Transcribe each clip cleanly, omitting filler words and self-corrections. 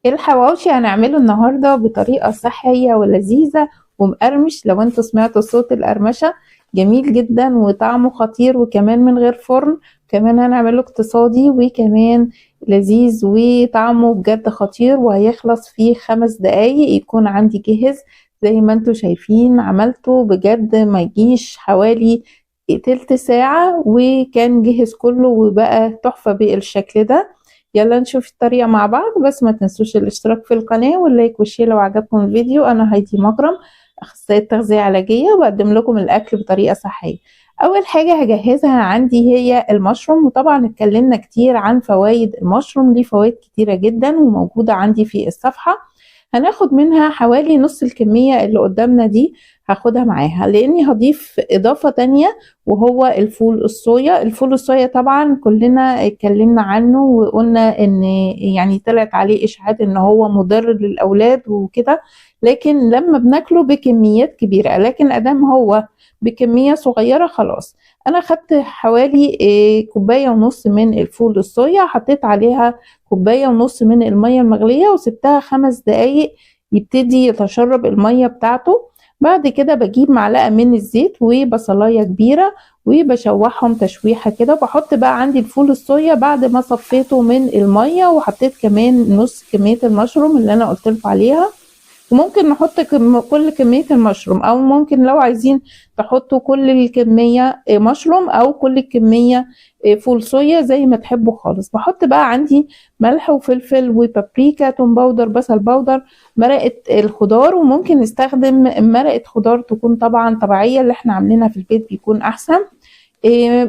الحواوشي هنعمله النهارده بطريقة صحية ولذيذه ومقرمش. لو انتوا سمعتوا صوت القرمشه جميل جدا وطعمه خطير، وكمان من غير فرن، كمان هنعمله اقتصادي وكمان لذيذ وطعمه بجد خطير، وهيخلص في 5 دقايق يكون عندي جاهز. زي ما انتوا شايفين عملته بجد ما يجيش حوالي تلت ساعة وكان جهز كله وبقى تحفة بالشكل ده. يلا نشوف الطريقة مع بعض، بس ما تنسوش الاشتراك في القناة وال like وال share لو عجبكم الفيديو. انا هايدي مكرم، اخصائية تغذية علاجية، وبقدم لكم الاكل بطريقة صحية. اول حاجة هجهزها عندي هي المشروم، وطبعا اتكلمنا كتير عن فوائد المشروم، ليه فوائد كتيرة جدا وموجودة عندي في الصفحة. هناخد منها حوالي نص الكمية اللي قدامنا دي، هاخدها معاها لاني هضيف اضافة تانية وهو الفول الصويا. الفول الصويا طبعا كلنا اتكلمنا عنه وقلنا ان يعني طلعت عليه اشاعات ان هو مضر للاولاد وكده، لكن لما بناكله بكميات كبيرة، لكن ادام هو بكمية صغيرة خلاص. انا خدت حوالي كوباية ونص من الفول الصويا، حطيت عليها كوباية ونص من المية المغلية وسبتها 5 دقايق يبتدي يتشرب المية بتاعته. بعد كده بجيب معلقة من الزيت وبصلاية كبيرة وبشوحهم تشويحة كده، وبحط بقى عندي الفول الصويا بعد ما صفيته من المية، وحطيت كمان نص كمية المشروم اللي انا قلت لكم عليها. وممكن نحط كل كمية المشروم، او ممكن لو عايزين تحطوا كل الكمية مشروم او كل الكمية فول صويا زي ما تحبوا خالص. بحط بقى عندي ملح وفلفل وبابريكا، توم powder، بصل powder، مرقة الخضار، وممكن نستخدم مرقة خضار تكون طبعا طبيعية اللي احنا عاملينها في البيت بيكون احسن.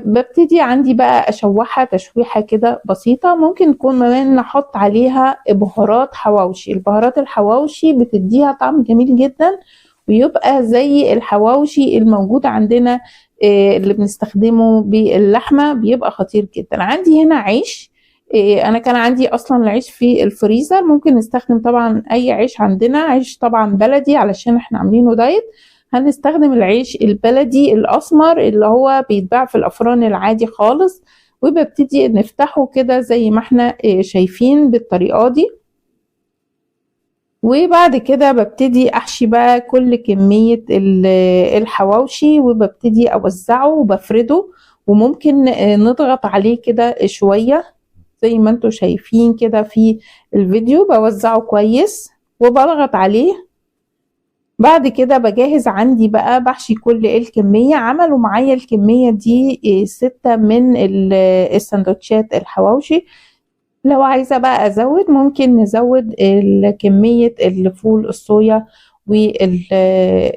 ببتدي عندي بقى اشوحها تشويحة كده بسيطة. ممكن يكون كمان نحط عليها بهارات حواوشي، البهارات الحواوشي بتديها طعم جميل جدا ويبقى زي الحواوشي الموجود عندنا اللي بنستخدمه باللحمة، بيبقى خطير جدا. عندي هنا عيش، انا كان عندي اصلا العيش في الفريزر، ممكن نستخدم طبعا اي عيش عندنا، عيش طبعا بلدي علشان احنا عاملينه دايت. هنستخدم العيش البلدي الاسمر اللي هو بيتباع في الافران العادي خالص، وببتدي نفتحه كده زي ما احنا شايفين بالطريقة دي. وبعد كده ببتدي احشي بقى كل كمية الحواوشي، وببتدي اوزعه وبفرده، وممكن نضغط عليه كده شوية زي ما انتوا شايفين كده في الفيديو. بوزعه كويس وبضغط عليه. بعد كده بجهز عندي بقى بحشي كل الكمية. عملوا معايا الكمية دي 6 من السندوتشات الحواوشي. لو عايزة بقى ازود ممكن نزود كمية الفول الصويا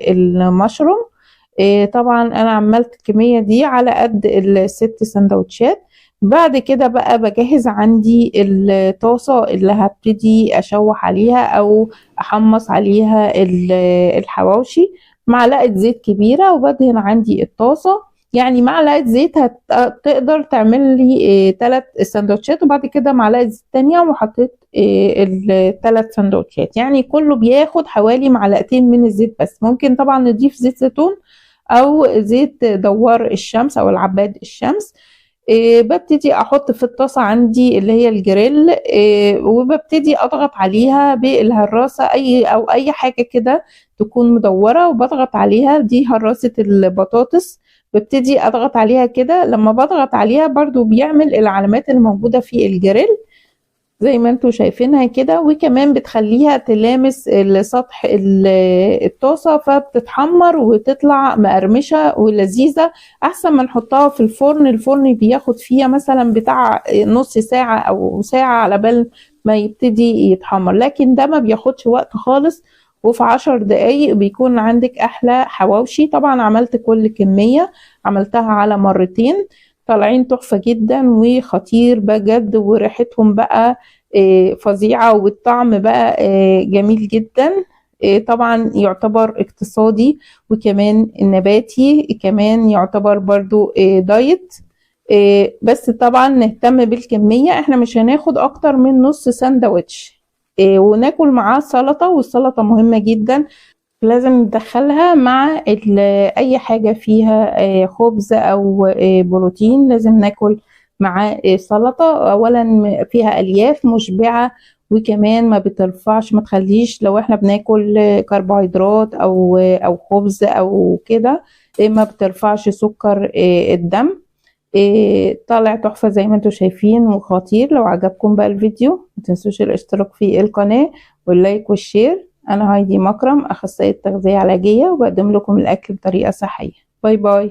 والمشروم. طبعا انا عملت الكمية دي على قد ال6 سندوتشات. بعد كده بقى بجهز عندي الطاسة اللي هبتدي اشوح عليها او احمص عليها الحواوشي. معلقة زيت كبيرة وبدهن عندي الطاسة، يعني معلقة زيت هتقدر تعمل لي 3 سندوتشات، وبعد كده معلقة زيت تانية وحطيت ال3 سندوتشات، يعني كله بياخد حوالي معلقتين من الزيت بس. ممكن طبعا نضيف زيت زيتون او زيت دوار الشمس او العباد الشمس. ببتدي احط في الطاسة عندي اللي هي الجريل، وببتدي اضغط عليها بالهراسة او اي حاجة كده تكون مدورة، وبضغط عليها. دي هراسة البطاطس، ببتدي اضغط عليها كده. لما بضغط عليها برضو بيعمل العلامات الموجودة في الجريل زي ما انتوا شايفينها كده، وكمان بتخليها تلامس سطح الطاسة، فبتتحمر وتطلع مقرمشة ولذيذة، احسن ما نحطها في الفرن. الفرن بياخد فيها مثلا بتاع نص ساعة او ساعة على بال ما يبتدي يتحمر، لكن ده ما بياخدش وقت خالص، وفي 10 دقايق بيكون عندك احلى حواوشي. طبعا عملت كل كمية، عملتها على مرتين، طالعين تحفة جدا وخطير بجد، وريحتهم بقى فظيعة، والطعم بقى جميل جدا. طبعا يعتبر اقتصادي وكمان نباتي، كمان يعتبر برضو دايت. بس طبعا نهتم بالكمية، احنا مش هناخد اكتر من نص سندوتش، وناكل معاه سلطة، والسلطة مهمة جدا، لازم ندخلها مع اي حاجة فيها خبز او بروتين، لازم ناكل مع سلطة. اولا فيها الياف مشبعة وكمان ما بترفعش، ما تخليش لو احنا بناكل كربوهيدرات او خبز او كده، ما بترفعش سكر الدم. طالع تحفة زي ما انتم شايفين وخطير. لو عجبكم بقى الفيديو ما تنسوش الاشتراك في القناة وال like وال share. انا هايدي مكرم، اخصائية تغذية علاجية، وبقدم لكم الاكل بطريقة صحية. bye bye.